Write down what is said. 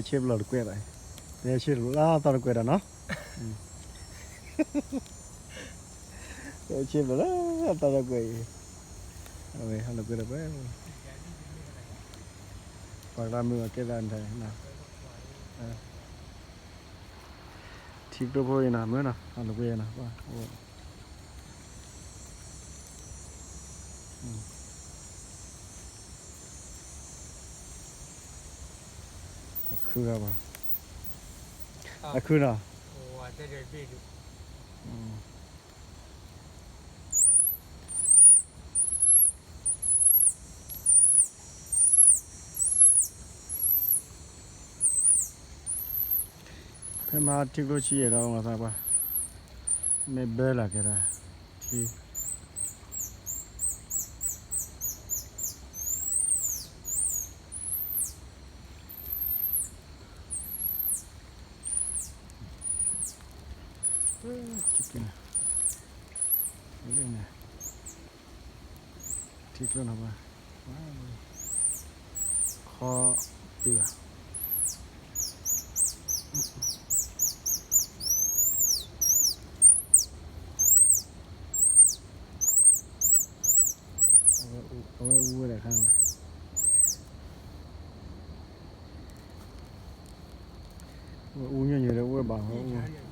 ဆ့ပျီၢ်တကွဲးဒီး, တဲဆ့ပျီၢ်လၢအသီတကွဲးဒီးနီၤ, တဲဆ့ပျီၢ်လၢအသီတကွဲးအံၤ, အဝဲဟးလီၤကွံာ်ဒီးပှဲၤ, ပှၤကျါမုၢ်အကဲသးန့ၣ်, ထံကျိဖိအံၤနီၤ မ့ၢ်နီၤ ဟးလီၤကွံာ်နီၤ, အခုဂၤဘၣ်, အခုနီၤ ဖဲမဟါထံကျိဆံယဲၢ်ဒီးမၤသးပှၤ, မ့ၢ်ဘၢလီၤက့ၤဒီး, ထံ ထံကျိန့ၣ်, ထံကျိန့ၣ်ဘၣ်, ခီပံဘၣ်, အဝဲအူဝဲဒၣ်ခါန့ၣ်, အူညိၣ်ညိၣ်ဒီးအူဝဲဘၣ်အူ